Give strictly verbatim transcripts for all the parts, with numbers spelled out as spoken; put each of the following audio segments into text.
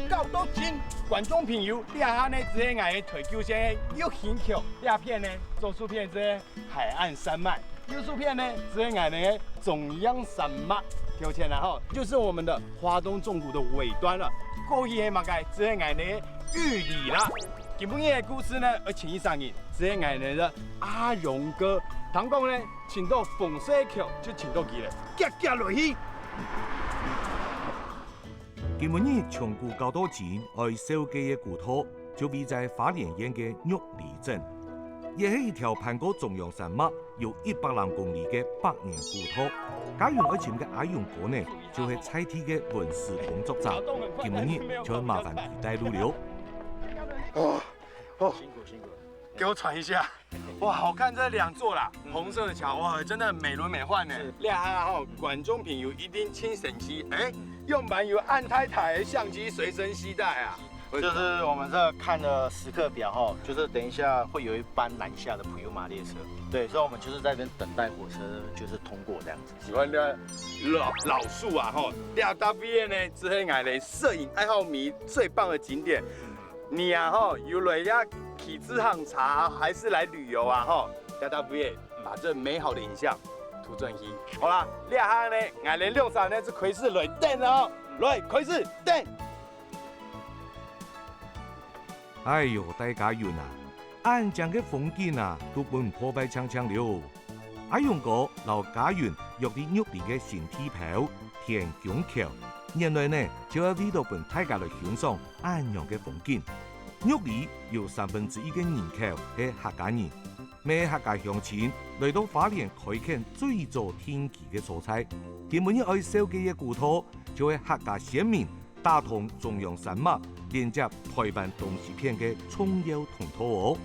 到到今，觀眾朋友，這下呢，只係𠊎个台九線个右下角這片呢，左手片係海岸山脈，右手片呢，只係𠊎等个中央山脈。抱歉啦吼，就是我們的花東縱谷的尾端了。過去係麼个？只係𠊎等个玉里啦。今晡日个故事呢，愛請一儕人，只係𠊎等个阿勇哥。聽講呢，尋到紅色个橋，就尋到佢了，遽遽落去。 今晡日從古到到今，愛紹介个古道，就位在花蓮縣个玉里鎮。這係一條盤過中央山脈，有一百零公里个百年古道。嘉雲愛尋个阿勇哥呢，就係在地个文史工作者。今晡日就愛麻煩佢帶路了。哦，哦，辛苦辛苦，給我喘一下。 哇，好看這兩座啦，紅色的橋，哇，真的美輪美奐呢。這下吼，觀眾朋友一定盡生趣，欸，仰般有恁大台相機隨身攜帶啊？就是我們這看的時刻表吼，就是等一下會有一班南下的普悠瑪列車，對，所以我們就是在這邊等待火車，就是通過這樣子。喜歡這老老樹啊吼，這搭邊呢，這係𠊎等攝影愛好迷最棒的景點。 你啊吼，有來這騎自行車還是來旅遊啊吼？這搭位把這美好的影像塗轉去。好啦，這下呢，𠊎等兩儕呢就開始來等了哦，來開始等。哎喲，大家遠啊，恁靚个風景啊，都分破壞淨淨了。 阿勇哥摎嘉雲約在玉里个新地標天宮橋，原來呢就係為著分大家來欣賞恁樣个風景。玉里有三分之一个人口係客家人，乜係客家鄉親來到花蓮開墾最早定居个所在。今晡日愛紹介个古道，就係客家先民 打通中央山脈，連接台灣東西片个重要通道哦。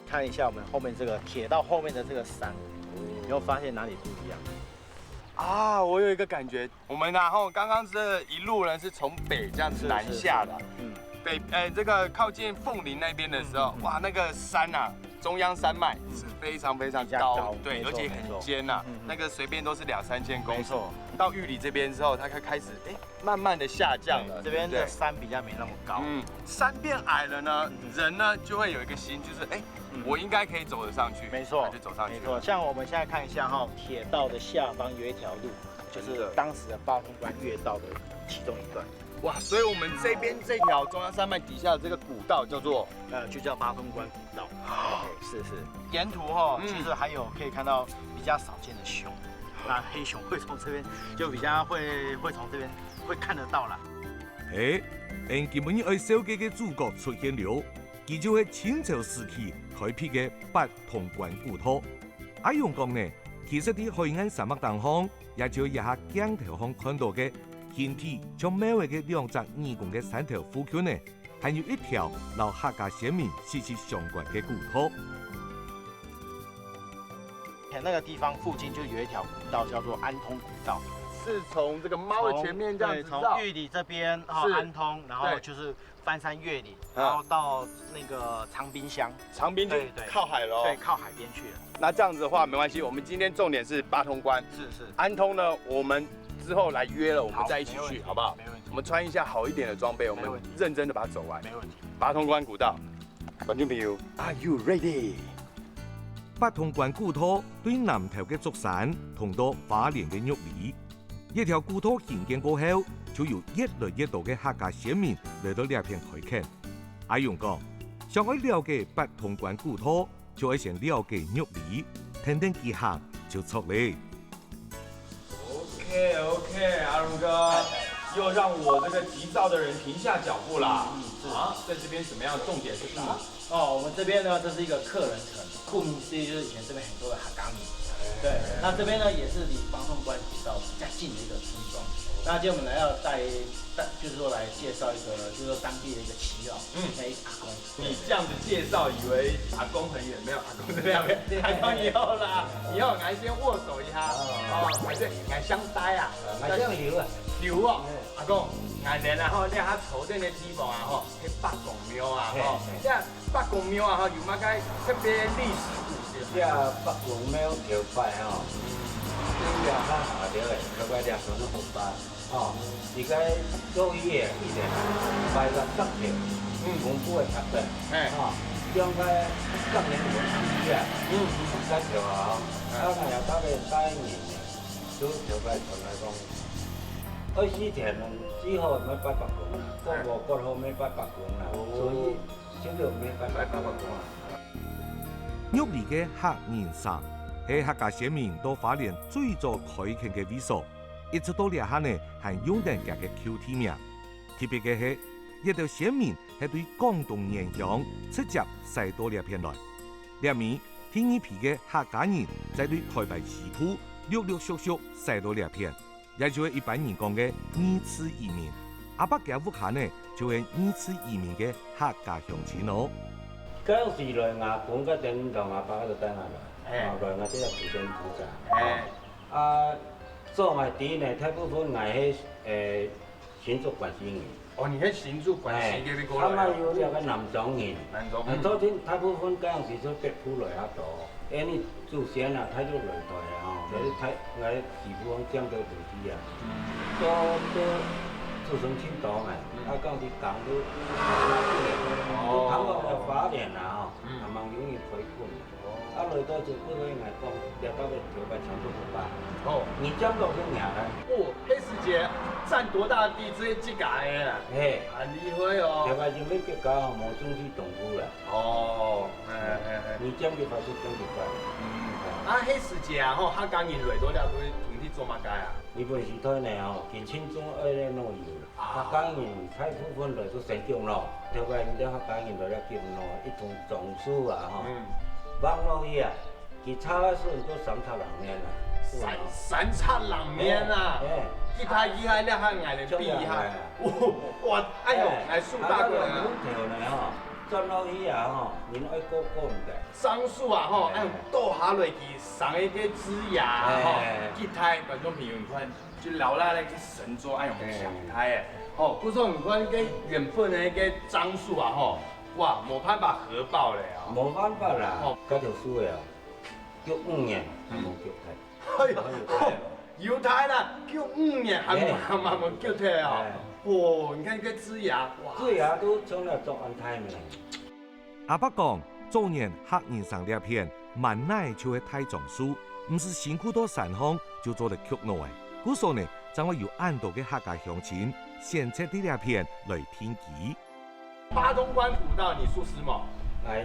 看一下我們後面這個鐵道後面的這個山，有沒有發現哪裡不一樣？啊，我有一個感覺，我們然後剛剛這一路呢是從北這樣子南下的，是，是，是。嗯。北，呃，這個靠近鳳林那邊的時候，嗯，嗯，嗯。哇，那個山啊， 中央山脈是非常非常高，比較高，對，沒錯，而且很尖吶，沒錯。嗯，嗯，嗯。那個隨便都是兩三千公尺。沒錯。到玉里這邊之後，它開，開始，欸，慢慢地下降了，對，這邊的，對不對？山比較沒那麼高。嗯，山變矮了呢，嗯，嗯。人呢就會有一個心，就是，欸，嗯。我應該可以走得上去，沒錯，那就走上去了。沒錯，像我們現在看一下哈，鐵道的下方有一條路，就是當時的八通關越道的其中一段。哇，所以我們這邊這條中央山脈底下的這個古道叫做，呃，就叫八通關 道。欸，是，是。沿途吼，嗯。其實還有可以看到比較少見的熊，那黑熊會從這邊，就比較會，會從這邊會看得到啦。欸，𠊎等今晡日愛紹介个主角出現了，佢就係清朝時期開闢个八通關古道。阿勇講呢，其實在海岸山脈頂項，也就這下鏡頭項看到个，形體像貓仔个兩隻耳公个山頭附近呢， 還有一條摎客家先民息息相關个古道。那個地方附近就有一條古道，叫做安通古道。是從這個貓的前面這樣子繞？從，對，從玉里這邊，哦，是。安通，然後就是翻山越嶺，啊。然後到那個長濱鄉。長濱就，對，對。靠海囉。對，靠海邊去了。那這樣子的話，沒關係，我們今天重點是八通關。是，是。安通呢，我們之後來約了，我們再一起去，好，沒問題，好不好？沒問題。 我們穿一下好一點的裝備，我們，沒問題。認真地把它走完。沒問題。八通關古道，觀眾朋友，are you ready？八通關古道對南投个竹山通到花蓮个玉里。這條古道興建過後，就有越來越多个客家先民來到這片開墾。阿勇講，想愛了解八通關古道， 就愛先了解玉里，跈等佢行就著咧。OK OK，阿龍哥，又讓我這個急躁的人停下腳步啦。嗯，嗯，是。啊，在這邊什麼樣的重點是什麼？嗯，哦，我們這邊呢，這是一個客人城，顧名思義就是以前這邊很多的客家人。對，那這邊呢也是離八通關古道比較近的一個村莊。那今天我們來到帶，帶，就是說來介紹一個，就是說當地的一個耆老，嗯，哎，阿公。 你這樣子介紹，以為阿公很遠，沒有，阿公在那邊，阿公以後啦，以後還先握手一下，哦，還是還相待啊，還相留啊。留哦，阿公，𠊎等啊吼，這下坐等个地方啊吼，係伯公廟啊吼，這伯公廟啊吼，有麼个特別歷史故事？這伯公廟頭擺吼，這下下了个，頭擺這船都好大，吼，一个做魚个以前，擺个竹條，嗯，紅布个竹條，嘿，吼，兩个竹條紅布啊，嗯，竹條啊，吼，啊，那也大概三年呢，就頭擺傳來講，愛四天，四號愛拜伯公啊，過五、過六愛拜伯公啊，所以 就有咩辦法。玉里个客人城係客家先民到花蓮最早開墾个位所，一直到這下呢還用等佢个舊地名。特別个係，這兜先民係對廣東原鄉直接徙到這片來。這尾，第二批个客家人再對臺北西部陸陸續續徙到這片。 也就係一般人講个二次移民。阿伯厥屋下呢，就係二次移民个客家鄉親哦。該時來𠊎公該等同阿伯就帶𠊎來，哎，啊，來𠊎這个土生土長。哎，啊，做𠊎知呢，大部分𠊎係，誒，新竹關西人。 哦，你係新竹關西該邊過來啊？哎，啊，嘛有這个南庄人。南庄，嗯。啊，做陣大部分該時就北部來較多，因為祖先啊，大陸來台啊，吼，嗯。就是大，𠊎幾乎講佔到土地啊。嗯。都，都子孫盡多嘛，嗯。啊，該時講都，哦。都談到花蓮啊，吼，嗯。還蠻容易開墾啊。 啊，來到這位𠊎講，這到底頭擺全部好吧？哦。你佔到去爾呢？哦，黑石節佔多大地，這自家个啊？嘿。很厲害哦。頭擺因為國家吼，無重視東部啦。哦，哎，哎，哎。你佔一塊就佔一塊。嗯。哎。啊，黑石節啊，吼，客家人來到這位土地做麼个啊？日本時代呢，吼，佢盡重愛來旅遊啦。 啊。客家人大部分來到新竹咯，頭擺人家客家人來到竹東咯，一同種樹啊，吼。嗯。橫落去啊，佢插个樹都三尺零面啊。三，三尺零面啊！哎，哎。幾大幾大，你還愛來比一下。衝上來啊。哇，哇，哎喲，哎，來樹大哥啊。啊，那個木頭呢，吼，鑽落去啊，吼，人愛過過毋得。樟樹啊，吼，哎。哎喲，倒下來佢生一個枝芽，吼，哎。幾大，觀眾朋友，你看。 就留下來个神州，哎喲，哎。強大哎。吼，故所你看該原本个該樟樹啊，吼，哇，無辦法核爆了啊。無辦法啦，哦。該條樹个啊，叫五年，嗯。無叫大。哎喲，哎喲，有大啦，叫五年還無，哎。還無叫大啊。哎。哦，你看該枝芽，哇。枝芽都衝了做安泰呢。 阿伯講，早年客人城這片，滿哪就係大樟樹，毋使辛苦到山項就做得畜老仔。故所呢，正會有恁多个客家鄉親，選擇在這片來定居。八通關古道你熟識無？哎，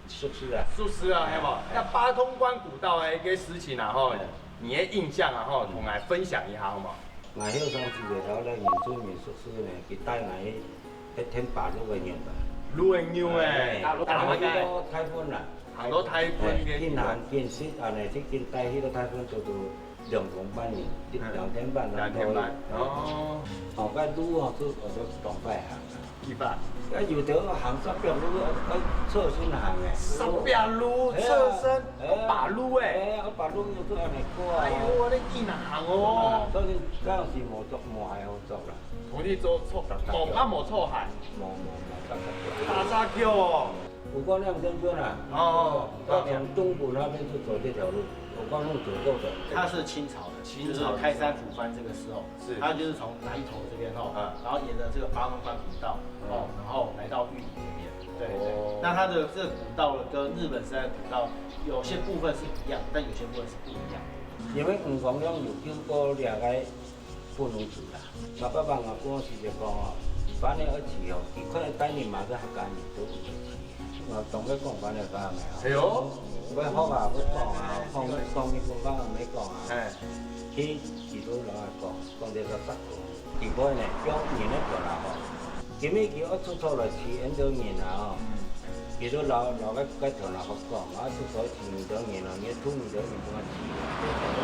熟識啊。熟識啊，係無？哎。該八通關古道个一個事情啊，吼，哎。你个印象啊，吼，同𠊎分享一下好無？ 𠊎後生時節，頭來原住民宿舍呢，佢帶𠊎去，去𢯭爬鹿仔肉啊。鹿仔肉欸，哎，大陸，大陸个。到大分啦。行到大分个。哎，緊行緊食，恁呢，去緊帶去到大分，都，都兩公半年，嗯。兩天半，兩天半。哦。哦，該鹿哦，就，就當快行啊。 幾百。啊，有兜行三百路，愛，愛側身行欸。三百路，哎呀，側身，哎呀，爬路欸。哎呀，爬路就做恁呢過啊。哎喲，恁呢緊行哦。啊，所以當時無著，無鞋好著啦。同你做錯，無，啊，無著鞋。無，無，無，打隻腳。打隻腳哦。有講兩點鐘啊。哦，到從東部那邊就走這條路，有講用走路的。它是清朝的，清朝的時候。就是開山撫番這個時候。 是。它就是從南投這邊吼，嗯。然後沿著這個八通關古道，嗯。哦，然後來到玉里這邊。對，對。哦。那它的這個古道呢，跟日本時代的古道有些部分是一樣，但有些部分是不一樣的。因為吳公亮有救過這個布農族啦，爸爸媽媽講時就講哦，反正愛去哦，佢看到帶你嘛，這客家人都毋會去。 我當然講翻了講啊。哎喲。愛學啊，愛講啊，講，講你講，講毋會講啊。哎。去，佢都摎𠊎講，講這個石頭，地方呢，用人的頭腦吼。今日佢愛出錯來試恁多人啊吼。嗯。佢都摎，摎該，該頭腦好講，啊，出錯試恁多人哦，你吐恁多人分佢試。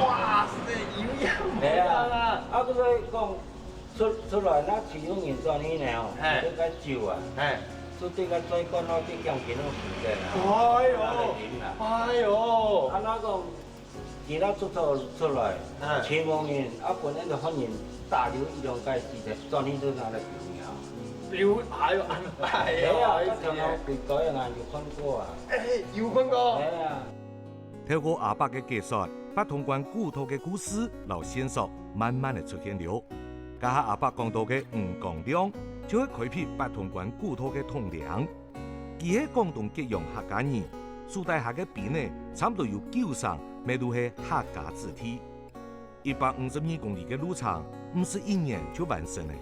哇塞，有影無影啊！哎呀，啊，毋過講， 出，出來，該試用人轉去呢吼，嘿。對該酒啊，嘿。就對該水管咯，對鋼筋咯，時間啊，哎喲，那個人啊。哎喲。啊，該講，佢該出走出來，嗯。全部人啊，本來就分人打流一兩個時間，轉去就拿來流了。流，哎喲，恁大哦，哎呀，該條路幾多人啊，有看過啊？哎，有看過。哎呀。透過阿伯个解說，八通關古道个故事摎線索慢慢仔出現了。這下阿伯講到个吳光亮，就係開闢八通關古道个統領。佢係廣東揭陽客家人，手底下个兵仔差毋多有九成乜都係客家子弟。一百五十二公里个路程，毋使一年就完成了。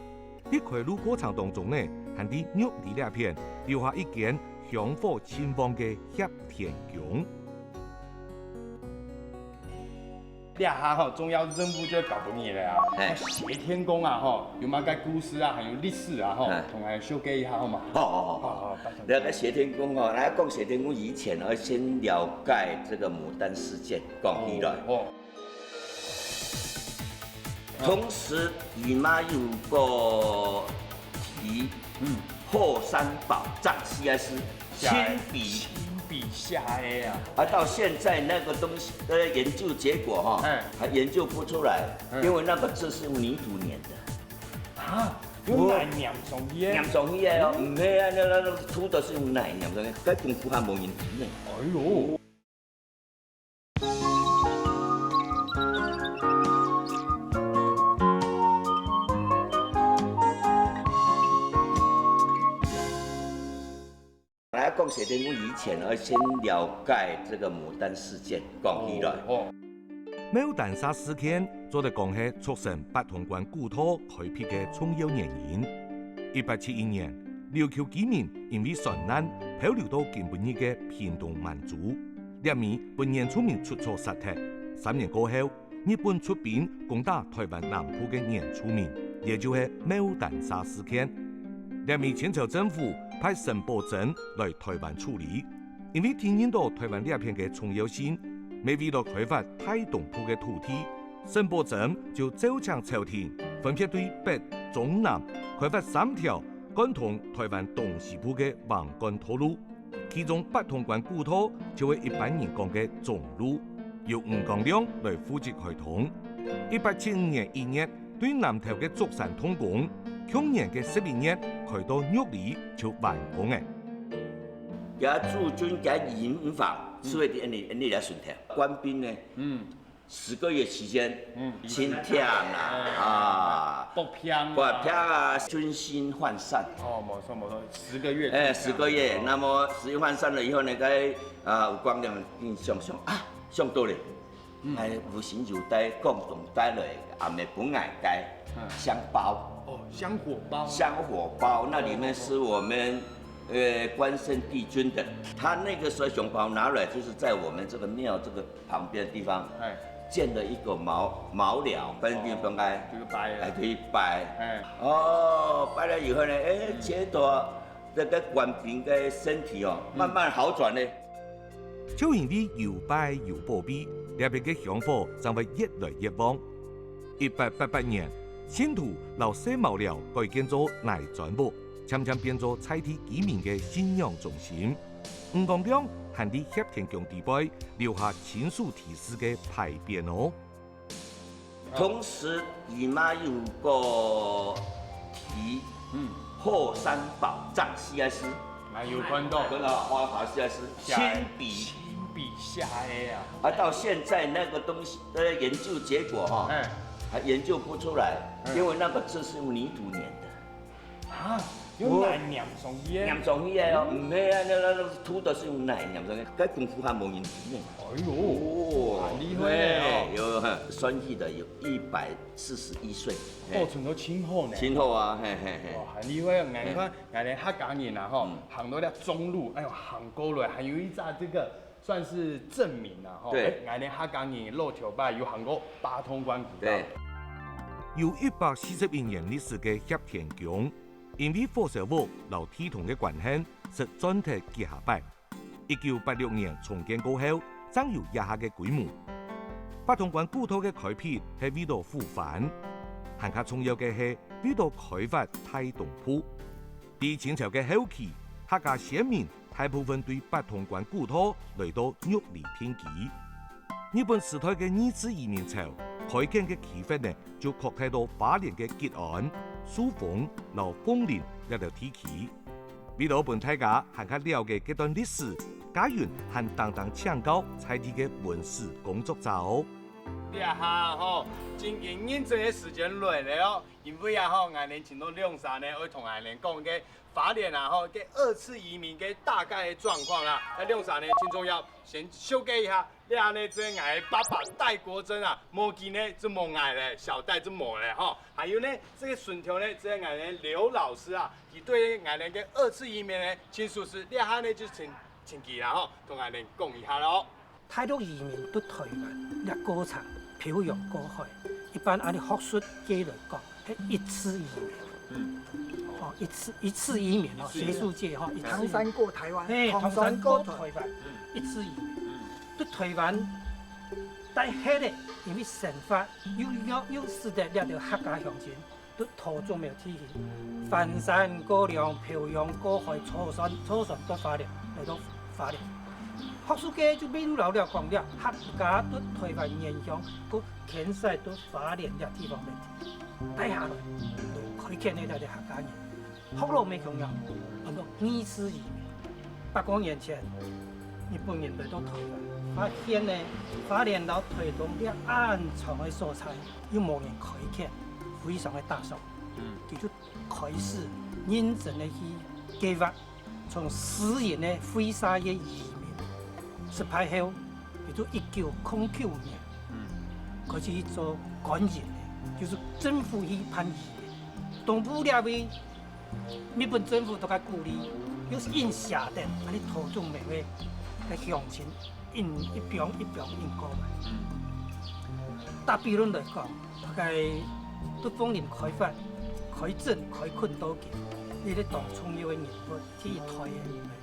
在開路過程當中呢，還在玉里這片留下一間香火興旺个協天宮。這下吼，重要任務就交分你了啊！哎。協天宮啊吼，有麼个故事啊，還有歷史啊吼，哎。同𠊎紹介一下好嗎？好好好好。好好，拜託。這個協天宮吼，來講協天宮以前，要先了解這個牡丹事件，講起來。哦，哦。 同時，佢嘛有個題，嗯。火山爆炸，寫个係親筆。親筆寫个啊。啊，到現在那個東西，呃，研究結果哈，哎。還研究不出來，哎。因為那個字是用泥土黏的。啊，用泥黏上去个？黏上去个哦，嗯。毋係啊，那，那，那土都是用泥黏上去，該功夫還無人知呢。哎喲。 來講協天宮以前，要先了解這個牡丹事件，講起來。哦，哦。牡丹社事件做得講係促成八通關古道開闢个重要原因。一八七一年，琉球居民因為船難漂流到今晡日个屏東滿州，這位分原住民出草殺忒。三年過後， 日本出兵攻打臺灣南部个原住民，也就係牡丹社事件。這位清朝政府派沈葆楨來臺灣處理，因為體認到臺灣這片个重要性，乜為了開發大東部个土地，沈葆楨就奏請朝廷分別對北、中、南開發三條貫通臺灣東西部个橫貫道路。 其中八通關古道就係一般人講个中路，由吳光亮來負責開通。一八七五年一月，對南投个竹山動工，去年个十一月開到玉里就完工了。佢駐軍佢營房，就係在恁呢，恁呢來巡邏。官兵呢，嗯。 十個月期間，嗯。真忝啊，嗯。啊，發病啊。發病啊，軍心渙散。哦，無錯，無錯，十個月。哎，十個月，哦。那麼軍心渙散了以後呢，該，啊，吳光亮，嗯，想想啊，想到了，嗯。哎，有心就帶廣東帶來，也毋係分𠊎帶，嗯。香包。哦，香火包。香火包，那裡面是我們，哦。呃，關聖帝君的。他那個時候香包拿來，就是在我們這個廟這個 旁邊的地方，哎。建了一個茅，茅寮，分地分開，哦，就拜了。哎，就拜。哎。哦，拜了以後呢，哎，嗯。接著這個官兵的身體哦，嗯。慢慢好轉呢。就因為有拜有保庇，這片个香火正會越來越旺。一八八八年，信徒摎細茅寮改建做泥磚屋，漸漸變做在地居民个信仰中心。 吳光亮還在協天宮底背留下親手題字个牌匾哦。同時，佢嘛有個題，嗯。火山爆炸四個字。啊，有看到。跟著花滑四個字，寫个。親筆。親筆寫个啊。啊，到現在那個東西，呃，研究結果哈，哎。還研究不出來，哎。因為那個字是用泥土黏的。 啊，用泥黏上去个？黏上去个哦，嗯。毋係啊，那，那，那土都是用泥黏上去，該功夫還無人知呢。哎喲，哦，很厲害哦。嘿，有，嘿，算起來有一百四十一歲，嘿。保存到真好呢。真好啊，嘿，嘿，嘿。哇，很厲害哦！你看，嘿。𠊎等客家人啊，吼，嗯。行到這中路，哎喲，行過來，還有一隻這個 算是證明啦，吼。對。哎，𠊎等客家人老頭擺有行過八通關古道。對。有一百四十一年歷史个協天宮，因為火燒屋摎地動个關係，識轉忒幾下擺。一九八六年重建過後，正有這下个規模。八通關古道个開闢係為著護番，還較重要个係為著開發大東部。 在清朝个後期，客家先民大部分對八通關古道來到玉里定居。日本時代个日治移民潮，開墾个區域呢，就擴大到花蓮个吉安、壽豐摎鳳林這兜地區。為著分大家還較了解這段歷史，嘉雲還當當請教在地个文史工作者哦。這下吼，正經認真个時間來了哦，因為啊吼，𠊎等請到兩儕呢，會同𠊎等講个花蓮啊吼，个二次移民个大概个狀況啦。該兩儕呢，盡重要，先紹介一下。這呢，這𠊎爸爸戴國珍啊，無佢呢，就無𠊎咧，小戴就無咧吼。還有呢，這個筍條呢，這𠊎呢劉老師啊，佢對𠊎等个二次移民呢，盡熟識。這下呢，就請請佢啦吼，同𠊎等講一下咯。 大陸移民到台灣，這過程漂洋過海，一般恁呢學術界來講，係一次移民。嗯。哦，一次，一次移民哦，一次移民。學術界吼，一次移民。唐山過台灣，嘿，唐山過台灣，唐山過台灣，嗯。一次移民。嗯。到台灣，待歇个，因為生活又，又，又使得這兜客家鄉親 都桃竹苗地形，翻山過嶺，漂洋過海，坐船，坐船到花蓮，來到花蓮。學術界就比如老了講了，客家到台灣原鄉，過遷徙到花蓮這地方來，待下來，來開墾个這兜客家人。學老妹共樣，安到二次移民。百過年前，日本人來到台灣，發現呢，花蓮摎台東這恁長个所在， 又無人開墾，非常个打爽。嗯。佢就開始認真个去計畫，從私人个會社个移民，失敗後，佢就一九空九年，嗯。開始去做官員个，就係政府去辦移民。東部這位 日本政府都較鼓勵，又係硬下等，恁呢桃竹苗个，个鄉親硬一幫一幫硬過來。嗯。打比論來講，大概對鳳林開發、開墾、開墾到今，這個當重要个人物，第一代个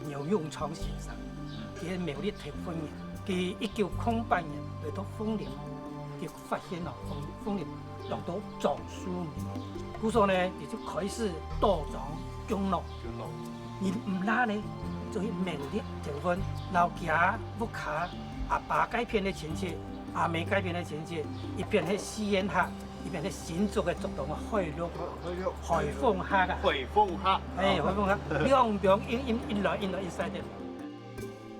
牛永昌先生，佢係苗栗頭份人，佢一九空八年來到鳳林，佢 發現哦，鳳，鳳林當多樟樹苗。故所呢，佢就開始倒樟種落。種落。人毋罅呢，就去苗栗頭份，摎厥屋下阿爸該片个親戚、阿姆該片个親戚，一片係四縣客，一片係新竹个竹東个海陸，海陸。海豐客啊。海豐客。哎，海豐客，兩邊一，一，一來，一來，一晒的。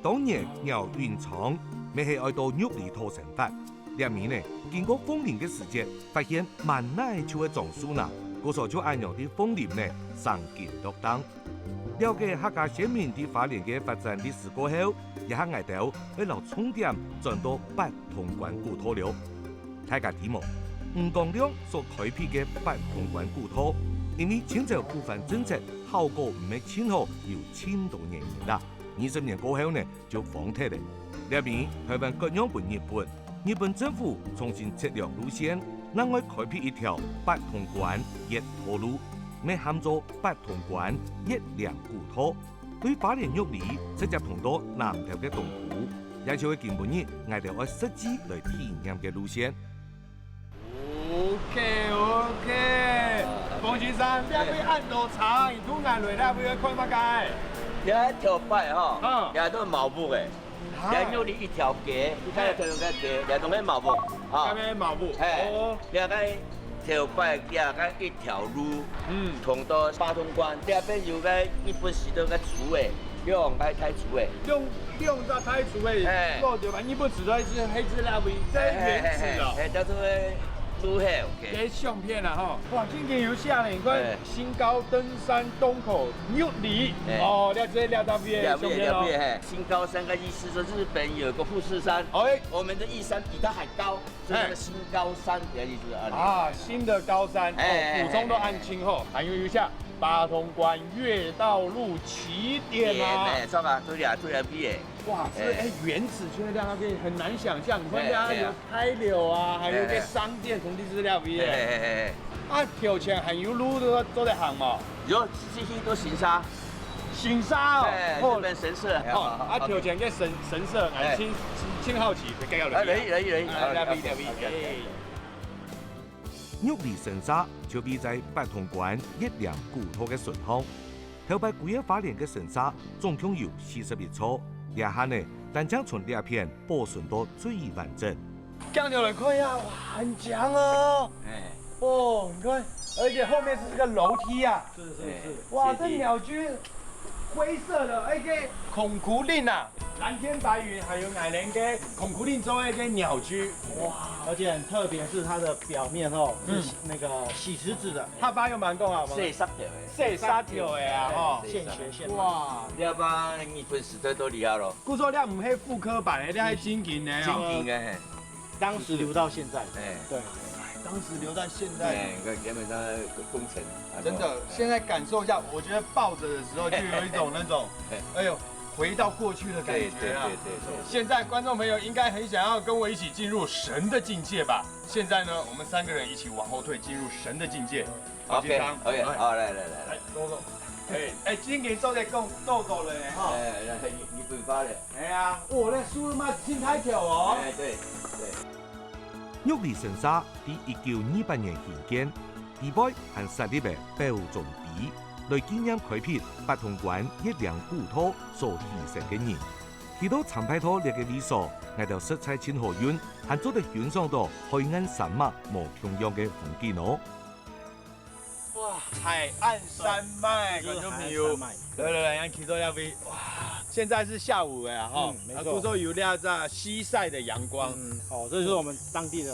當年牛永昌乜係愛到玉里討生活。這尾呢，經過鳳林个時節，發現滿哪就係樟樹呢，故所就恁樣在鳳林呢生根落壙。了解客家先民在花蓮个發展歷史過後，這下𠊎兜會摎重點轉到八通關古道了。大家知無？吳光亮所開闢个八通關古道，因為清朝部分政策效果毋係盡好，有盡多原因啦。 二十年過後呢，就荒忒了。這尾台灣割讓分日本，日本政府重新測量路線，另外開闢一條八通關越道路，乜喊做八通關越嶺古道，對花蓮玉里直接通到南投个東部，也就係今晡日𠊎兜愛實際來體驗个路線。 OK，OK，方先生，這位恁多車，你渡𠊎來這位愛看麼个？這頭擺吼，嗯。這都茅屋誒。啊。這玉里一條街，你看這條街，這都係茅屋，吼。這邊茅屋，嘿，哦。這个頭擺這个一條路，嗯。通到八通關，這邊有个日本時代个厝誒。 兩个大厝誒。兩，兩隻大厝誒，嘿。老地方，日本時代係，係這位，這原址哦。嘿，嘿，嘿，嘿，叫做路口，OK。這相片啊，吼，哇，今天有下了，你看，嘿。新高登山東口玉里，嘿。哦，這，這，這搭位的相片哦。這位，這位，嘿，新高山个意思說日本有個富士山，哎。我們的玉山比它還高。 所以那個新高山的意思啊。啊，新的高山，哦，哎，哎，補充到恁清楚，哎，哎，哎。還有一下，八通關越道路起點啊。點，哎，著啊，對啊，對啊，對啊。哇，這，哎。哎，原址就在那邊，很難想像。你看，哎，大家有溪流啊，哎，還有一個商店，哎，哎。從地質料理。哎，哎，哎，哎。啊，頭前還有路都做得行嘛？有，繼續到新沙。 新沙哦，哎，哦。日本神社。哦，啊，頭前个神，神社，哎，哎。真，真好奇，介紹落去啊。哎，來，來，來，哎，好，來，來，來，OK，OK，OK。哎。玉里神社就位在八通關越嶺古道个脣項。頭擺歸个花蓮个神社總共有四十一座，這下呢，單淨賰這片保存到最完整。 鏡頭來看一下，哇，很強哦。哎。哦，你看，而且後面是這個樓梯啊。是，是，是。哇，這鳥居灰色的，而且孔苦令啊。蓝天白云，還有矮人跟孔固定周围跟鳥居，哇，而且很特別是它的表面哦，是那個洗石子的，它發有蠻多啊，洗石頭的，洗石頭的啊，吼，現學現賣。哇，你要不然日本石頭都厲害咯，故所這毋係復刻版的，這係真經的哦，真經的嘿。 當時留到現在。哎，對，哎，當時留到現在，哎，你看前面那个工程，真的，现在感受一下，我觉得抱着的时候就有一种那种，哎呦，回到过去的感觉啊。对对对对对。现在观众朋友应该很想要跟我一起进入神的境界吧？现在呢，我们三个人一起往后退，进入神的境界。好，OK，OK，好，来来来来，来，坐坐。哎哎，今天坐在讲坐坐了呢哈。哎，来，你你不发了。 哎呀，哦，那書嘛真大條哦。哎，對對。玉里神社在一九二八年興建，底背還設立了表忠碑，來紀念開闢八通關月嶺古道所犧牲个人。去到參拜道這个位所，𠊎兜實在真好運，還做得欣賞到海岸山脈無共樣个風景哦。 哇，海岸山脈，觀眾朋友，來來來，讓佢坐下位。哇，現在是下午了哈，嗯，沒錯。啊，故所有這隻西曬的陽光，嗯，哦，這是我們當地的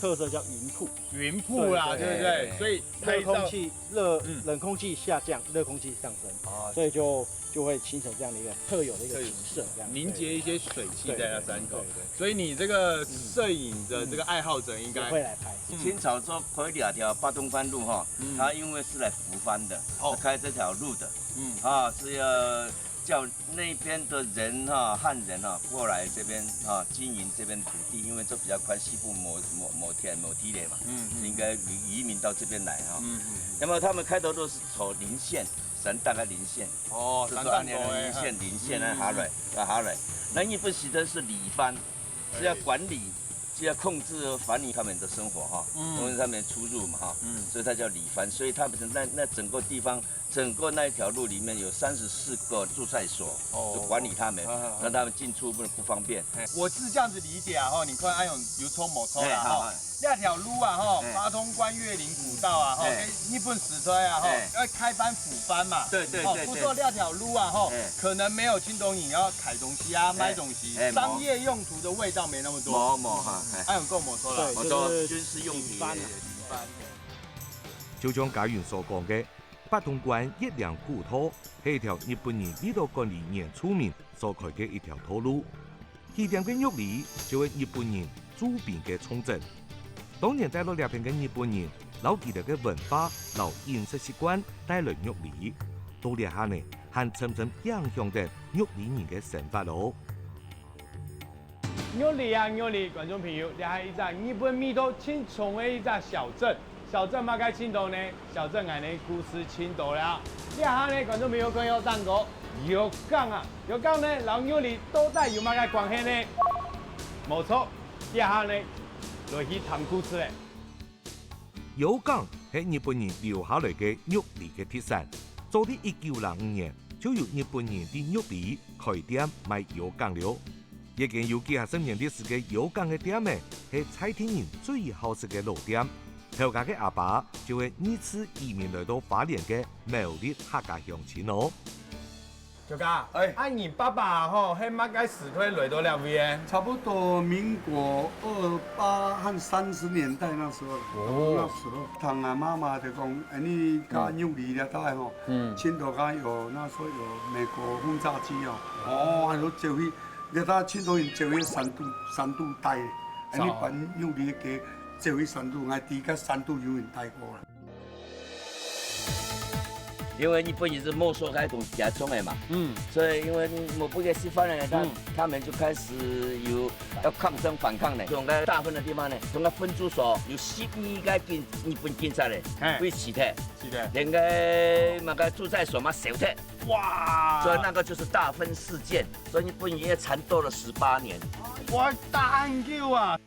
特色，叫雲瀑。雲瀑啦，對對對，對，所以拍照熱空氣，熱，嗯，冷空氣下降，熱空氣上升，哦，所以就就會形成這樣的一個特有的一個景色，這樣凝結一些水汽在那山口，對對對對對。所以你這個攝影的這個愛好者應該也會來拍。清朝做開這條八通關路哈，它因為是來扶番的，哦，開這條路的，嗯，啊，是要叫那邊的人哈，漢人哈過來這邊哈經營這邊土地，因為這比較寬，西部某某某田某地雷嘛，嗯，應該移移民到這邊來哈。嗯嗯。那麼他們開的路是從林線，山大概林線。 哦，就說恁樣林線，林線啊，下來，啊，下來。那日本時代是理番，是要管理，是要控制番禺他們的生活哈，控制他們的出入嘛哈，所以它叫理番，所以他們那那整個地方，整個那一條路裡面有三十四個駐在所，就管理他們，讓他們進出不不方便。我是這樣子理解啊哈，你看，哎呦，有抽没抽啦哈。 這條路啊，吼，八通關越嶺古道啊，吼，日本時代啊，吼，要開番扶番嘛，對對對，不過這條路啊，吼，可能沒有清朝人要開東西啊，買東西，商業用途的味道沒那麼多。無無哈，哎，還有夠沒錯啦，對，就是軍事用地。就像嘉雲所講个，八通關越嶺古道係一條日本人為著管理原住民所開个一條道路。 起點个玉里就係日本人駐兵个重鎮。當年戴落這片个日本人，摎佢兜个文化摎飲食習慣帶來玉里，到這下呢，還深深影響等玉里人个生活哦。玉里啊，玉里，觀眾朋友，這係一隻日本味道盡重个一隻小鎮。 小鎮麼个盡多呢？小鎮𠊎兜故事盡多了。這下呢，觀眾朋友可能有聽過，有港啊，有港呢，摎玉里到底有麼个關係呢？無錯，這下呢，來去聽故事咧。有港係日本人留下來个玉里个特產，早在一九零五年就有日本人在玉里開店賣有港了。 已經有幾下十年歷史个有港个店仔，係在地人最好食个老店。頭家个阿爸就係二次移民來到花蓮个苗栗客家鄉親哦。頭家，哎，啊你爸爸吼，係麼个時代來到這位个？差不多民國二八和三十年代那時候，哦，那時候，聽啊媽媽就講，哎，你家玉里這帶吼，嗯，盡多該有那時候有美國轟炸機哦，哦，還有就去 你看，盡多人走去山肚，山肚戴，恁樣搬入去个走去山肚，𠊎知个山肚有人戴過啦。因為日本人是沒收該東西啊，種个嘛，嗯，所以因為沒分佢食飯呢，他他們就開始有要抗爭反抗呢，從該大分的地方呢，從該分駐所有十二個警日本警察呢，被死忒，是的，連該那個駐在所嘛燒忒，哇，所以那個就是大分事件。 所以日本人也慘鬥了十八年。哇，打恁久啊！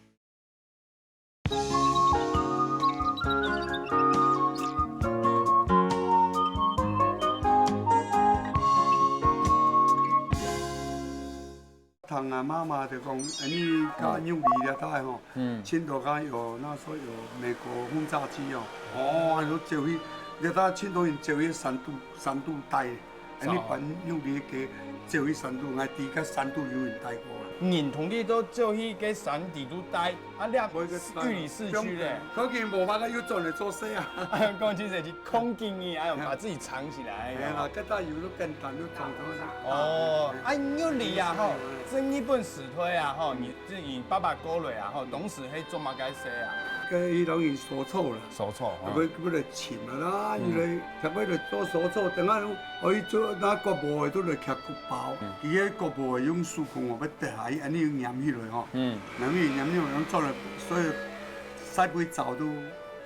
聽啊媽媽就講，哎，你家玉里這帶吼，嗯，盡多該有那時候有美國轟炸機哦，哦，還有走去，這帶盡多人走去山肚，山肚戴。恁呢搬玉里个走去山肚，𠊎知个山肚有人帶過啊。人同你都走去个山底肚待，啊，你每个地方玉里市區咧。當然，當然無辦法，又轉來做事啊。講起這是空經驗，哎呦，哎。把自己藏起來，哎呦。哎呀，各大有都簡單，就裝裝。哦，啊，玉里啊，吼，嗯。這日本時代啊，吼，你 這你爸爸過來啊，吼，當時係做麼个事啊？該伊攏用手作啦，手作，啊，哦。佢佢來尋啊啦，嗯。伊來，頭擺來做手作，等下可以做那國寶的都來刻骨包，嗯。佢个國寶的用手工哦，要跌下去，恁呢黏起來吼，嗯。黏起黏起來，用做了，所以西北早都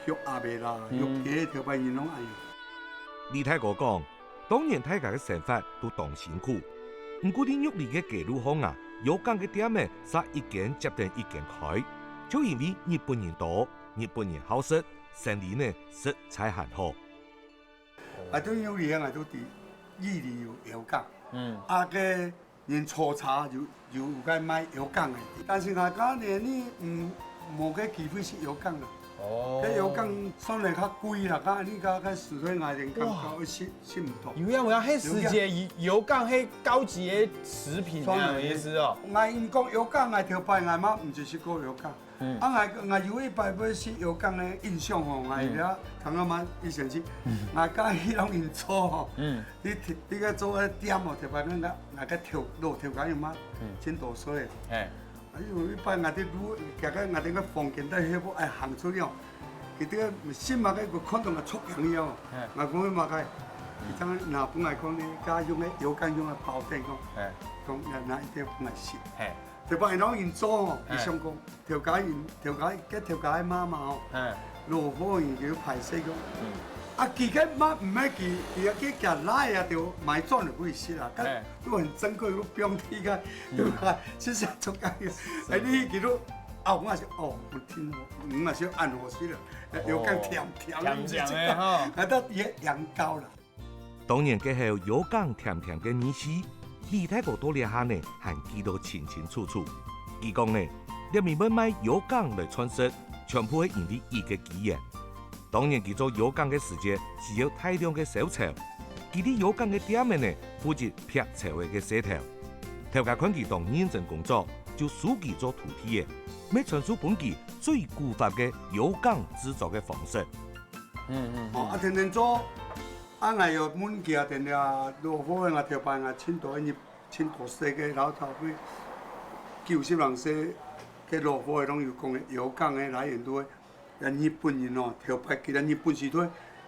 畜鴨仔啦，嗯。畜雞頭擺人攏恁樣。李大哥講， 當年大家个生活都當辛苦。毋過佇玉里个街路項啊，窯梗个店仔煞一間接等一間開，就因為日本人多，日本人好食，生理呢實在還好。啊，對玉里啊，都知玉里有窯梗，嗯。啊，个人坐車有有有該賣窯梗个，但是𠊎家呢，你毋無个機會食窯梗啊。哦。該窯梗算來較貴啦，該你該該實在𠊎連感覺哇。食 食毋到。有影有影，迄時節油油柑係高級的食品啊，有意思哦。𠊎因講油柑，𠊎頭擺𠊎嘛毋識食過油柑。嗯。啊，𠊎𠊎有一擺要食油柑的印象吼，𠊎嗯。也剛剛嘛以前去，嗯。𠊎家己攏因做吼。嗯。你你个做个店哦，頭擺那个那个頭老頭家有嘛，嗯。真多歲。嘿。 哎喲，一般𠊎兜路，行到𠊎兜个房間，到遐步愛行出了，佢這个心嘛个，佢看到𠊎出樣了，嘿。𠊎講你麼个，嗯。佢正拿分𠊎講呢，家用个油柑用个包等講，嘿。講拿拿一點分𠊎食。嘿。就把人攏因做哦，嘿。佢想講，頭家因頭家，个頭家个媽媽哦，嘿。老好人就歹勢講，嗯。啊，佢个媽毋係佢，佢个佢家來啊，就買轉來分佢食啊，嘿。 都很珍貴，都不用提个，嗯。對吧？是這樣做个。哎，你記錄啊，我也是哦，我聽哦，嗯，也是按好食了，哦。油柑甜甜的，甜甜的哈。啊，到也羊羔了。當然，該口油柑甜甜个味緒，李大哥到這下呢，還記到清清楚楚。佢講呢，這面會賣油柑來賺食，全部係因為佢个機緣。 當然，佢做油柑个時節，需要大量个燒柴。佢佇油柑个店仔呢，負責劈柴仔个事頭。頭家看佢當認真工作，就收佢做徒弟仔，乜傳授分佢最古法个油柑製作个方式。嗯嗯。哦，啊，天天做，啊，𠊎有問佢啊，天天啊，老伙仔啊，頭擺啊，盡多日，盡多歲个老頭輩，九十零歲个老伙仔，攏有講个油柑个來源都係 咱日本人哦，頭擺佢咱日本時代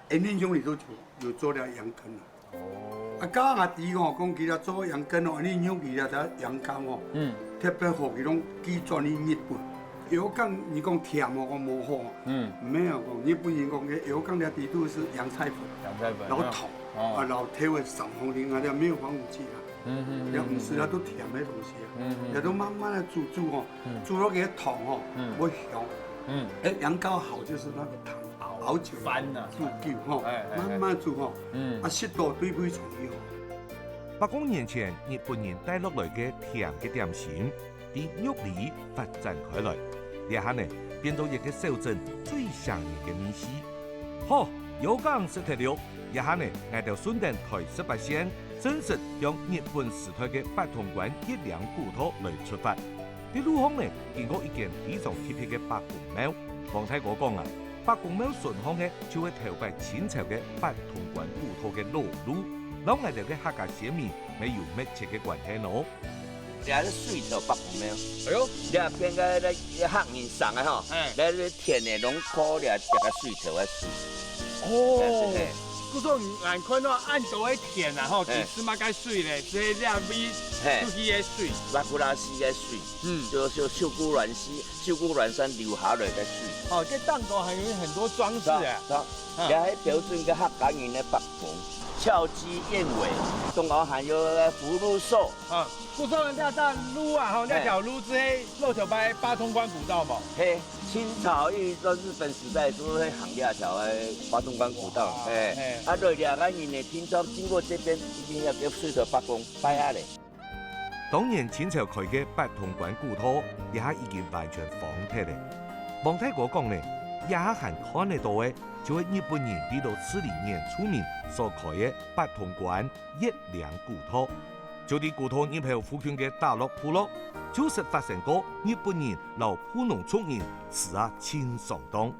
，𫣆英雄裡頭就有做了羊羹啊。哦。啊，家下知哦，講佢了做羊羹哦，𫣆英雄佢了做羊羹哦，嗯。特別好，佢攏寄轉去日本。有講你講甜哦，講無好哦。嗯。沒有講，日本人講个有講了底肚是洋菜粉，洋菜粉，然後糖，哦。啊，然後調味上紅零啊，這沒有防腐劑啦。嗯嗯嗯。也毋係啊，都甜个東西啊，嗯嗯。也都慢慢的煮煮哦，嗯。煮到佢个糖哦，嗯。會香。 嗯。哎，羊羔好就是那個糖熬，熬酒，翻啊。煮酒吼，哎，哎，哎。慢慢煮吼，嗯。啊，適度對胃腸好。百公年前，日本人帶落來个甜个點心，佇玉里發展開來。這下呢，變做一個小鎮最唌人个味緒。好，有講食忒了，這下呢，𠊎兜順等台十八線，正式向日本時代个八通關一嶺古道來出發。 在路項呢，經過一間非常特別个伯公廟。王大哥講啊，伯公廟脣項个就係頭擺清朝个八通關古道个老路，摎𠊎兜个客家先民乜有密切个關係呢。這係水頭伯公廟。哎喲，這片个該客人上个吼，哎。來這田个攏靠這隻个水頭个水。哦，嘿。故所𠊎看到恁多个田啊吼，哎。其實嘛該水咧，係這位，嘿。出去个水。瓦古拉西个水。 嗯。就就秀姑巒溪、秀姑巒山流下來个水。哦，這當中還有很多裝飾啊。是啊，是啊。啊。這係標準个客家人个伯公，翹枝燕尾，中間還有个福祿壽。啊，故所這條路啊，吼，嘿。這條路係老頭擺八通關古道無？嘿，清朝一直到日本時代都係行這條个八通關古道，哇，嘿。嘿。啊，來這个人呢，平常經過這邊一定要叫水頭伯公拜下咧。 當年清朝開个八通關古道，這下已經完全荒忒咧。王大哥講呢，這下還看得到个，就係日本人為著治理原住民所開个八通關月嶺古道。就在古道入口附近个打樂部落，就識發生過日本人摎布農族人廝啊盡相當。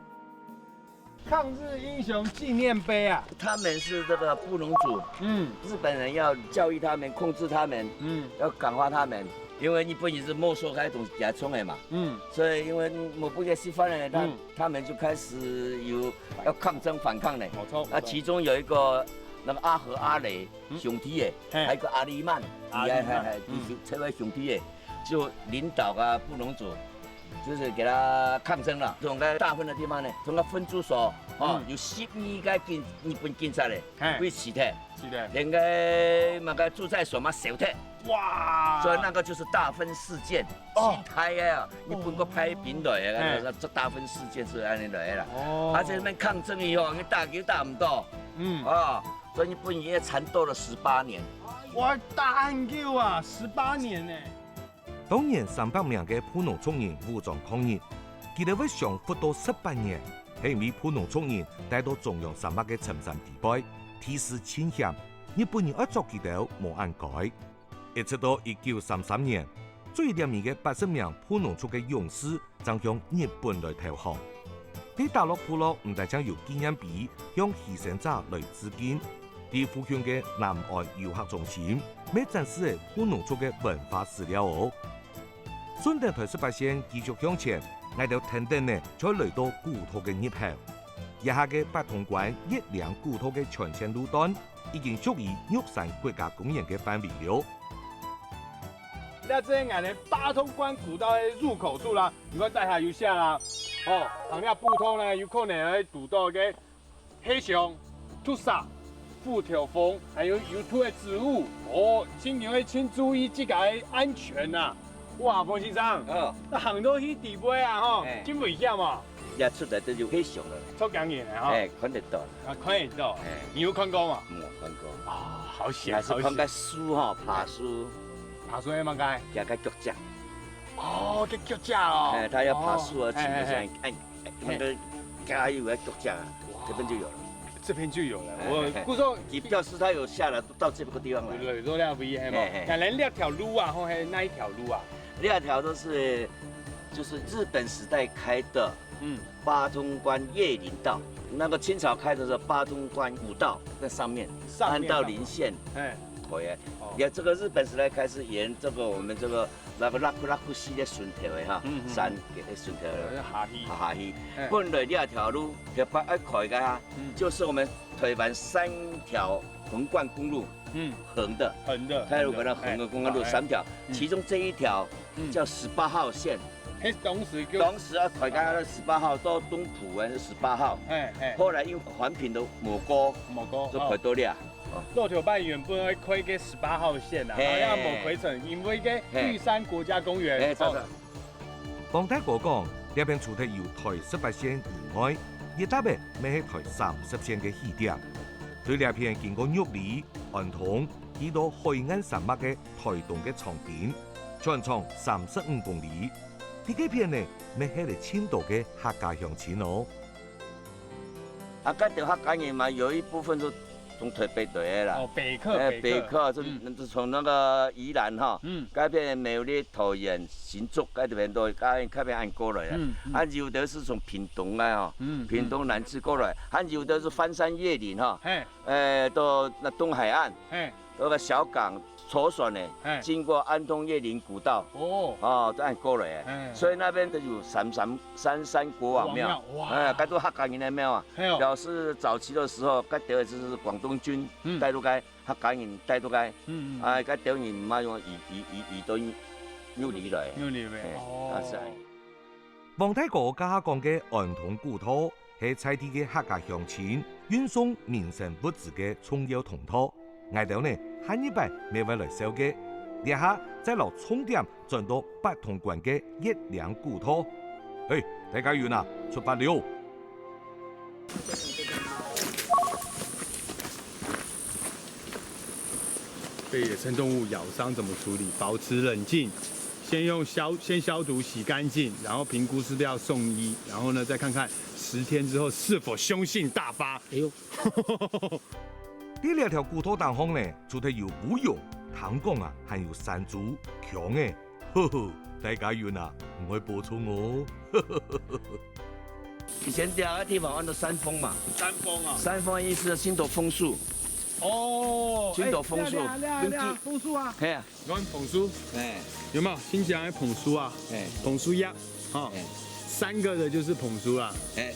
抗日英雄紀念碑啊！他們是這個布農族，嗯，日本人要教育他們、控制他們，嗯，要感化他們，因為日本人是沒收該東西給他種的嘛，嗯，所以因為沒不給釋放了，他，嗯，他們就開始有要抗爭反抗了。沒錯，那其中有一個那個阿和阿雷，嗯，兄弟耶，嘿，還有一個阿里曼，阿里曼，哎，哎，哎，嗯，就是這位兄弟耶，就領導啊布農族，就是給他抗爭了。從該大分的地方呢，從該分駐所，哦，嗯，有十二個警，日本警察嘞，嘿，被死掉，是的，連該那個駐在所嘛燒掉。哇！所以那個就是大分事件。哦，是大个啊，日本國派兵來个，嘿，那個大分事件是恁樣來个啦。哦，啊，在那邊抗爭以後，因為打球打毋到，嗯，啊，所以日本人也纏鬥了十八年。哇，打恁久啊，十八年呢！當年三百名个布農族人武裝抗日，佢兜會相活到十八年，係因為布農族人戴到中央山脈个深山地背，地勢盡險，日本人愛捉佢兜無恁該。一直到一九三三年，最尾个八十名布農族个勇士正向日本來投降。在打樂部落毋單淨有紀念碑向犧牲者來致敬，在附近个南安遊客中心，乜展示了布農族个文化資料哦。順等臺十八線繼續向前，𠊎兜跈等呢就來到古道个入口。這下个八通關月嶺古道个全線路段，已經屬於玉山國家公園个範圍了。這就係𠊎兜八通關古道个入口處啦，你看底下有寫啦，哦，行這步道呢，有可能會堵到个 黑熊、土蛇、虎頭蜂，還有有毒个植物。哦，盡量愛盡注意自家个安全吶。哇，彭先生，哦，該行到去底背啊，吼，哎，真危險哦。也出來都有黑熊了，足驚人个吼。哎，看得到。啊，看得到。哎，你有看過嗎？沒有看過。啊，好險，也係看該樹吼，爬樹，爬樹个麼个？佢个腳跡。哦，个腳跡哦。哎，牠愛爬樹而行个時候，哦，哎，哎，那個加油个腳跡啊，哇，這邊就有了。這邊就有了。哎，我，哎，哎，故所，佢表示牠有下來到這個地方來。對，對，對，這位係無？哎，哎。那恁這條路啊，吼，係哪一條路啊？這條都是，就是日本時代開的，嗯，八通關越嶺道。那個清朝開的是八通關古道，在上面，上面，安到林線，哎，開的。哦。也這個日本時代開始沿這個我們這個 那個拉庫拉庫溪个順頭个哈，嗯，嗯，山个順頭个，呃，下去。下去。哎。本來這條路，特別愛開个哈，嗯，就是我們臺灣三條橫貫公路，嗯，橫的，橫的，臺灣橫的公路，哎，三條，嗯，其中這一條，嗯，叫十八號線。嘿，當時就，當時啊，開到十八號，到東埔啊，十八號。哎，哎。後來因為環評都無過，無過，就開到這。哦。 哦。老頭擺原本愛開个十八號線啊，嘿，然後也無開成，因為个，嘿，玉山國家公園。嘿，哦。黃大哥講，這片除忒有臺十八線以外，一搭仔乜係臺三十線个起點。對這片經過玉里、安東，去到海岸山脈个臺東个長濱，全長三十五公里。在該片呢，乜歇了盡多个客家鄉親哦。啊，該兜客家人嘛，有一部分就 從臺北來个啦。哦，北客，哎，北客。北客，就，嗯，就從那個宜蘭哈，嗯，該片苗栗、桃園、新竹，該片都，該，該片恁過來个。嗯，嗯。啊，有的係從屏東來哈，嗯，屏東南勢過來，嗯，還有的係翻山越嶺哈，嘿，哎，到那東海岸，嘿，到个小港坐船呢，嘿，經過安東越嶺古道，哦，哦，恁過來个。嘿。所以那邊都有三山，三山國王廟，國王廟，哇。哎，該都客家人个廟啊。 嘿哦。表示早期的時候，該兜就是廣東軍，嗯，帶入該，客家人帶入該，嗯，嗯，嗯，啊，該兜人嘛用移，移，移，移到玉里來。玉里來，嘿，哦。啊，係啊。黃大哥頭下講个安東古道，係在地个客家鄉親運送民生物資个重要通道。𠊎兜呢，下二擺乜會來紹介，這下再摎重點 轉到八通關个越嶺古道。嘿，大家有哪，出發了！被野生動物咬傷怎麼處理？保持冷靜。先用消先消毒洗干净，然后评估是不是要送医，然后呢再看看十天之后是否凶性大发。哎呦，在這條古道頂項呢，除忒有烏熊、聽講啊，還有山豬、強仔，呵呵，大家運啊，毋會補充哦。以前這個地方安到山峰嘛，山峰啊，山峰意思是青島楓樹，哦，青島楓樹哎，這樣這樣這樣跟楓樹啊，嘿啊，你看楓樹哎，有没有？新疆的楓樹啊，哎，楓樹叶，哈哎，三个的就是楓树啦。哎，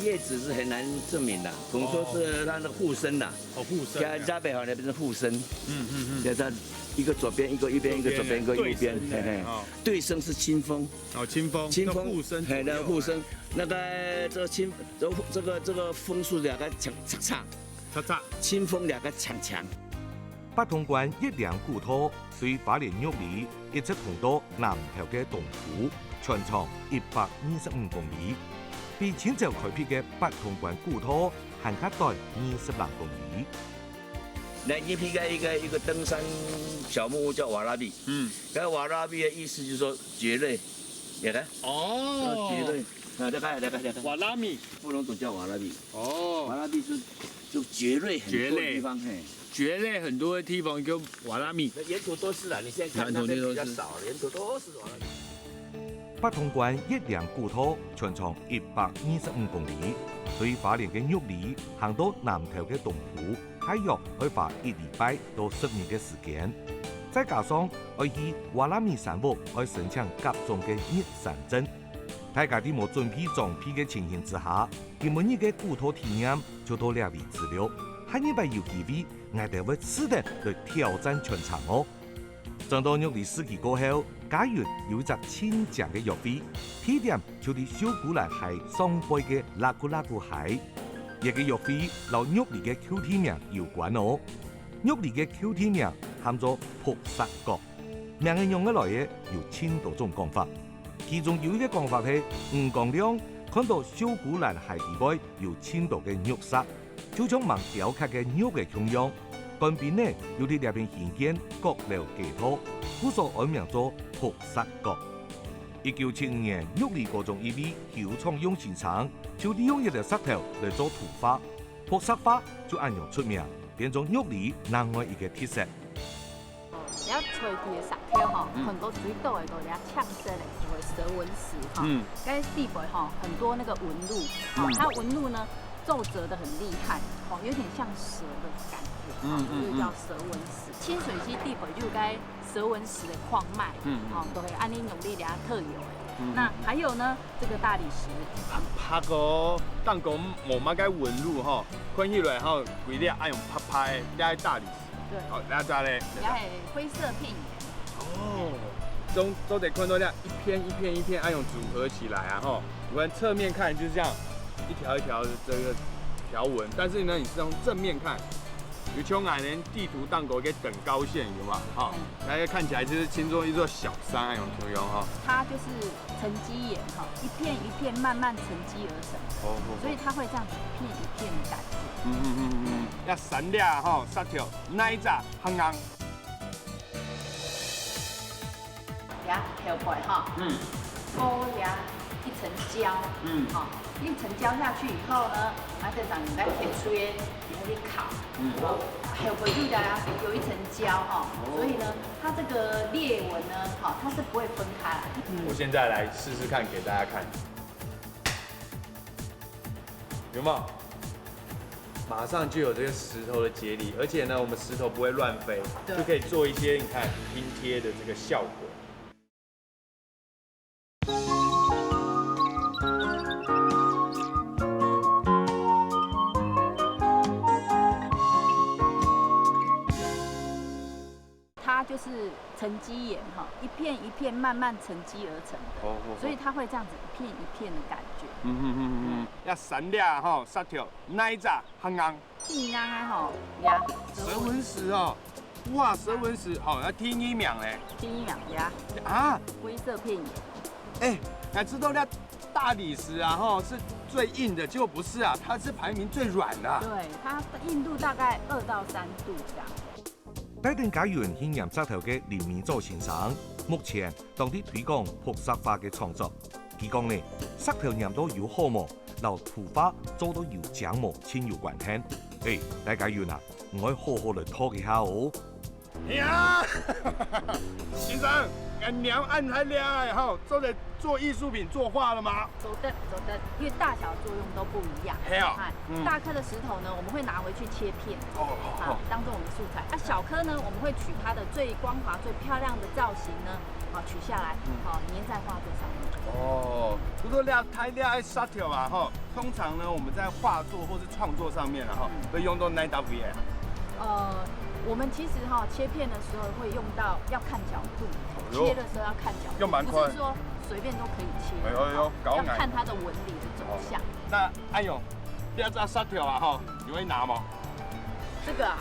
叶子是很難證明的，紅樹是它的附生的，哦，附生的。加加北好那邊是附生，嗯嗯嗯，要在一個左邊一個右邊，一個左邊一個右邊，對生的嘿嘿，哦對生是青楓，哦，青楓，青楓，那附生嘿，那左右附生，那個這個青這個這個這個楓樹兩個強強強，叉叉，青楓兩個強強。八通關越嶺古道對花蓮玉里一直通到南投个東埔，全長一百二十五公里，比清朝開闢个八通關古道還較短二十零公里。來，你去看一個一個登山小木屋叫瓦拉比，嗯，那瓦拉比的意思就是說蕨類，你看，哦蕨類，啊，來看來看來看，瓦拉米，布农族叫瓦拉比，瓦哦，拉比是就蕨類很多的地方，嘿。蕨类很多的地方叫瓦拉米。那沿途都是啦，你现在看沿途都是那边比较少了，沿途都是瓦拉米。八通關越嶺古道全長一百二十五公里，對花蓮个玉里行到南投个東埔，大約愛花一禮拜到十日个時間。再加上愛去瓦拉米山屋，愛申請甲種个入山證。大家在無準備裝備个情形之下，今晡日个古道體驗就到這位止了。下禮拜有機會，𠊎兜會試等來挑戰全程哦。 轉到玉里市區過後，嘉雲有一隻盡靚个約會，地點就在秀姑巒溪上背个拉古拉古溪。這个約會摎玉里个舊地名有關哦。玉里个舊地名喊做博石角，名仔仰仔來个有盡多種講法。其中有一个講法係，吳光亮看到秀姑巒溪底背有盡多个玉石， 就像吂雕刻个玉仔共樣，官兵呢又在這片興建閣樓街道，故所安名做博石角。一九七五年，玉里高中一位邱創勇先生就利用這兜石頭來做圖畫，博石畫就恁樣出名，變成玉里另外一个特色。 你要吹起的石頭吼，很多水斗的都比較嗆色的，就會蛇紋石哈。嗯，該地方吼很多那個紋路，哦，它紋路呢皺褶的很厲害，哦，有點像蛇的感覺，嗯哦，就是叫蛇紋石。清水溪地方就該蛇紋石的礦脈，嗯哦，都會按呢努力給它特有的。那還有呢，這個大理石，很白哦，頂高無麼个紋路吼，看起來吼，規粒愛用白白个，這係大理石。對，好，那再來，然後還有灰色片岩。哦，中都得看到這樣一片一片一片，愛用組合起來啊吼。你看側面看就是這樣，一條一條的這個條紋，但是呢，你是從正面看，有像𠊎等地圖上个等高線有嘛？哈，那個看起來就是清楚一座小山那種形容哈。它就是沉積岩哈，一片一片慢慢沉積而成，哦，所以它會這樣子一片一片的感覺。嗯嗯嗯嗯，要閃亮哈，石頭哪一隻較硬？呀，後背哈，嗯勾呀一層膠，嗯哈，一層膠下去以後呢，它再長你再貼出來，然後去烤。嗯，後背就呀有一層膠哈，所以呢，它這個裂紋呢，哈，它是不會分開來的。我現在來試試看，給大家看，有沒有？馬上就有這個石頭的節理，而且呢，我們石頭不會亂飛，對就可以做一些你看拼貼的這個效果。它就是沉積岩哈，一片一片慢慢沉積而成的，哦哦哦所以它會這樣子一片一片的感覺。嗯哼哼哼哼，要閃亮哈，石頭哪一隻較硬？盡硬啊吼，呀，蛇紋石哦，哇，蛇紋石，好，那第一名嘞？第一名呀，啊，灰色片岩。哎，才知道那大理石啊，吼，是最硬的，結果不是啊，它是排名最軟的啊。對，它的硬度大概二到三度這樣。帶等嘉雲去拈石頭个林明祖先生，目前當在推廣樸實畫个創作。佢講呢，石頭拈到有好無，摎圖畫做到有靚無，盡有關係。欸，大家有哪，毋愛好好來talk一下哦。呀，先生，恁樣恁大粒个吼，做得做藝術品、作畫了嗎？做得，做得，因為大小作用都不一樣。嘿哦，哎，嗯。大顆的石頭呢，我們會拿回去切片，哦，好，啊，好。當做我們素材。啊，小顆呢，我們會取它的最光滑、最漂亮的造型呢，好，取下來，嗯。好，黏在畫作上面。哦，不過這大粒个石頭啊，吼，通常呢，我們在畫作或是創作上面啊，吼，嗯。會用到哪搭位啊？呃，我們其實哈，切片的時候會用到，要看角度，哎喲。切的時候要看角度，用蠻寬。不是說隨便都可以切，哎喲，哎喲，搞要看它的紋理的走向。哦。那，哎喲，這隻石頭啊，吼，你會拿嗎？這個啊，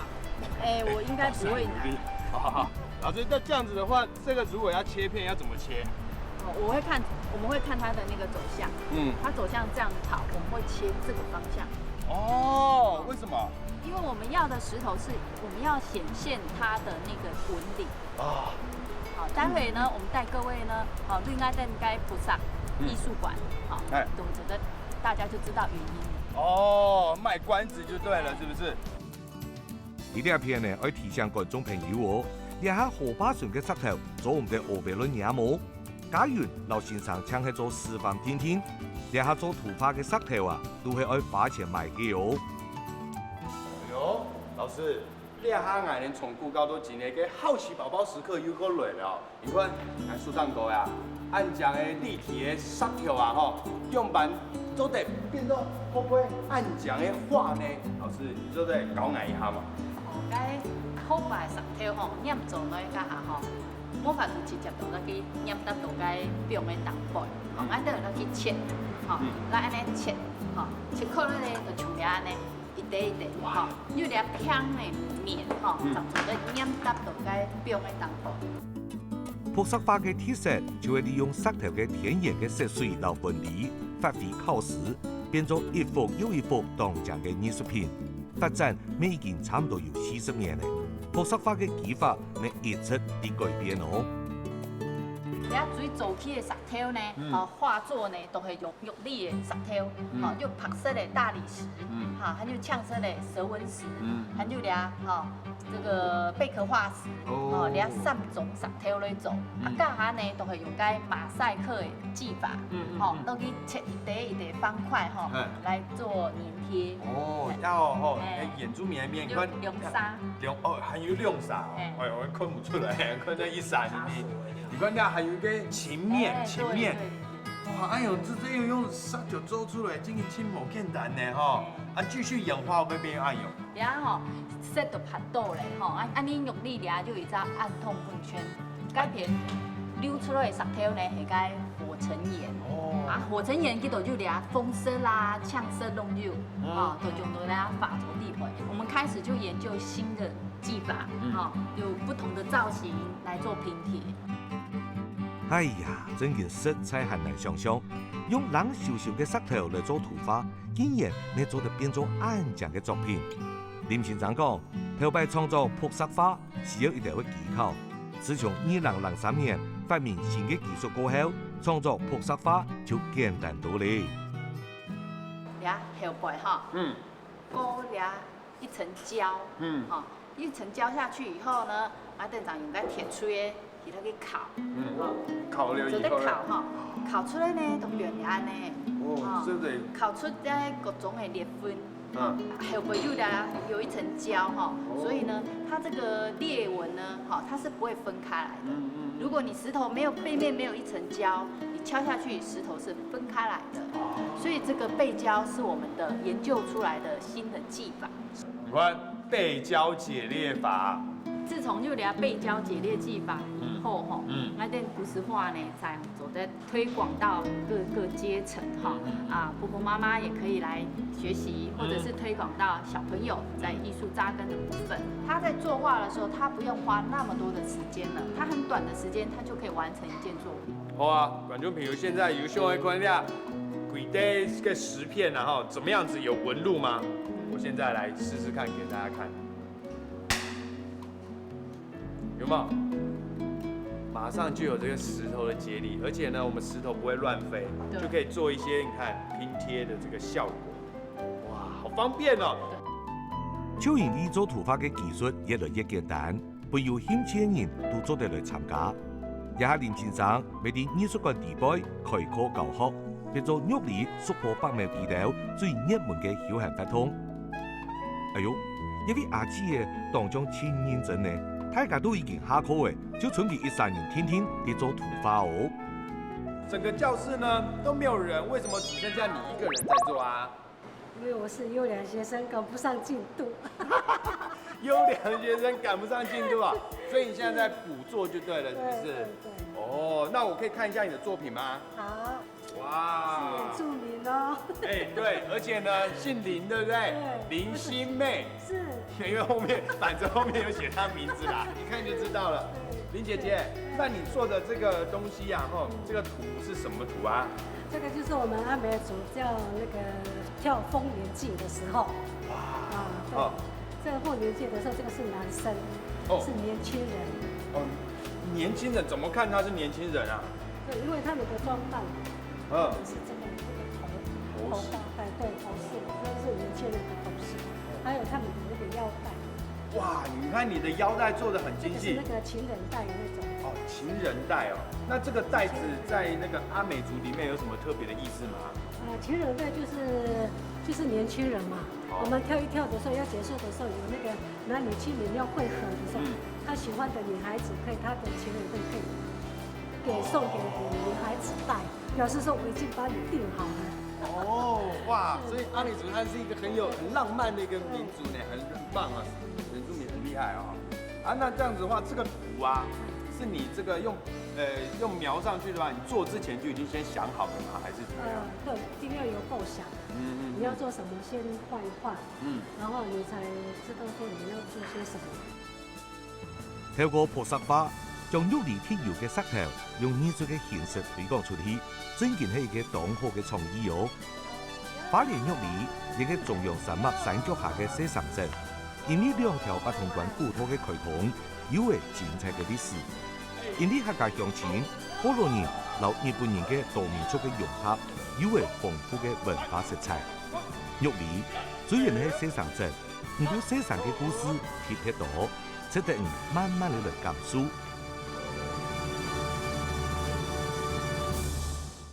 哎，我應該不會拿。好，好，好。老師，那這樣子的話，這個如果要切片，要怎麼切？哦，我會看，我們會看它的那個走向。嗯。它走向這樣跑，我們會切這個方向。哦，為什麼？因為我們要的石頭是，我們要顯現它的那個紋理。啊。好，待會呢，我們帶各位呢，好，另外在該普薩藝術館，好，哎。等著大家就知道原因了。哦，賣關子就對了，是不是？ 在這片呢，愛提醒觀眾朋友哦，這下河壩脣个石頭做毋得烏白亂拈哦。嘉雲摎先生淨係做示範定定，這下做圖畫个石頭啊，都係愛花錢買个哦。哎喲，老師，這下𠊎等從古到今个好奇寶寶時刻又過來了哦。 你看，𠊎手上个啊，恁靚个立體个石頭啊，吼，仰般做得變到烏白恁靚个畫呢？老師，你做得教𠊎一下無？哦，該烏白石頭吼，拈做來該下吼，無法度直接就拿去拈搭到該壁个頂背，吼，嗯。𠊎等愛去切，吼，嗯。來恁呢切，吼，切開來呢，就像這恁呢。 一垤一垤，吼，有這平个面，吼，嗯。正做得黏搭到該壁个頂部。樸實畫个特色就係利用石頭个天然个色水摎紋理，發揮巧思，變做一幅又一幅當靚个藝術品。發展乜已經差毋多有四十年了，樸實畫个技法乜一直在改變哦。這最早期个石頭呢，嗯。哦，畫作呢，都係用 玉里个石頭，嗯。吼，有白色个大理石，嗯。哈，還有青色个蛇紋石，嗯。還有這，吼，這個貝殼化石，哦。吼，這三種石頭來做。啊，嗯。這下呢，都係用該馬賽克个技法，嗯，嗯，吼，嗯。落去切一垤一垤方塊，吼，嘿。來做黏貼。哦，嘿。要哦，吼，嘿。哎，原住民个面，你看，龍，龍沙。龍，哦，還有龍沙哦。嘿。哎喲，我看毋出來，看到一閃一閃。你看這還有一個情面，哎，情面。對，對，對。 哇，哎喲，這，這樣用石頭做出來，真个真無簡單呢，吼。嗯。啊，繼續演化會變恁樣。這吼，色都拍到咧，吼，啊，恁呢玉里這就有一隻暗透明圈，該片流出來个石頭呢，係該火成岩。哦。啊，火成岩佢都有這紅色啦、青色攏有，嗯。哦，都用到這化作底背。我們開始就研究新的技法，嗯。吼，有不同的造型來做拼貼。 哎呀，真經實在還難想像，用零星星个石頭來做圖畫，竟然乜做得變做恁靚个作品。林先生講，頭擺創作樸實畫需要一兜个技巧，自從二零零三年發明新个技術過後，創作樸實畫就簡單多了。這後背吼，嗯。過這一層膠，嗯。吼，一層膠下去以後呢，啊，等陣用該鐵錘仔 去那個烤，嗯，吼，烤了以後呢？做得烤吼，烤出來呢，就變恁呢，哦，吼，真的。烤出這各種个裂痕，嗯。後背有的有一層膠吼，哦。所以呢，它這個裂紋呢，吼，它是不會分開來的。嗯，嗯，嗯。如果你石頭沒有，背面沒有一層膠，你敲下去，石頭是分開來的。哦。所以這個背膠是我們的研究出來的新的技法。 你看，背膠解裂法。自從有了背膠解裂技法以後，嗯。吼，嗯。𠊎等樸實畫呢，才做得推廣到各，各階層，哈。嗯，嗯，嗯。啊，婆婆媽媽也可以來學習，或者是推廣到小朋友在藝術扎根的部分。嗯。他在作畫的時候，他不用花那麼多的時間了，他很短的時間，他就可以完成一件作品。 好啊，觀眾朋友，現在有想愛看一下，幾垤个石片，然後怎麼樣子有紋路嗎？我現在來試試看，給大家看。有没有？马上就有这个石头的节理，而且呢，我们石头不会乱飞，对。就可以做一些你看拼贴的这个效果。哇，好方便哦！就因為做圖畫个技術越來越簡單，分有興趣个人都做得來參加。這下林先生乜在藝術館底背開課教學，變做玉里、宿埔、白廟地頭最熱門个休閒活動。 哎喲，這位阿姊仔當像盡認真呢，大家都已經下課了，就賰佢一儕人定定在做圖畫哦。整个教室呢都没有人，为什么只剩下你一个人在做啊？因为我是优良学生，赶不上进度。优良学生赶不上进度啊，所以你现在在补做就对了，是不是？对对对。哦，那我可以看一下你的作品吗？好。 哇，是原住民哦。哎，对，而且呢，姓林，对不对？对，林心妹。是。因为后面板子后面有写她名字啦，一看就知道了。对。林姐姐，对。那你做的这个东西啊，吼，嗯。这个图是什么图啊？这个就是我们阿美族叫那个跳丰年祭的时候。哇，啊，对。哦。这个丰年祭的时候，这个是男生，哦。是年轻人。哦，年轻人怎么看他是年轻人啊？对，因为他们的装扮 嗯。是这个，这个头，头饰。头发带，对，头饰，那是年轻人的头饰，还有他们的那个腰带。哇，你看你的腰带做得很精细。这个是那个情人带的那种。哦，情人带哦。那这个带子在那个阿美族里面有什么特别的意思吗？啊，情人带就是，就是年轻人嘛。哦。我们跳一跳的时候，要结束的时候，有那个男女青年要会合的时候，嗯。他喜欢的女孩子可以，他的情人带可以给送给女孩子戴，表示说我已经把你定好了。哦，哇，所以阿美族它是一个很有，很浪漫的一个民族呢，很，很棒啊，原住民很厉害哦。啊，那这样子的话，这个图啊，是你这个用，呃，用描上去的话，你做之前就已经先想好了吗？还是怎么样？呃，对，一定要有构想。嗯，嗯，嗯。你要做什么，先画一画，嗯。然后你才知道说你要做些什么。 透過樸實畫，將玉里特有个石頭，用藝術个形式推廣出去，真經係一个當好个創意哦。花蓮玉里，一个中央山脈山腳下个細城鎮，因為兩條八通關古道个開通，有了精彩个歷史。因為客家鄉親、部落人摎日本人个多民族个融合，有了豐富个文化色彩。玉里雖然係細城鎮， 毋過細城个故事特別多，值得你慢慢仔來感受。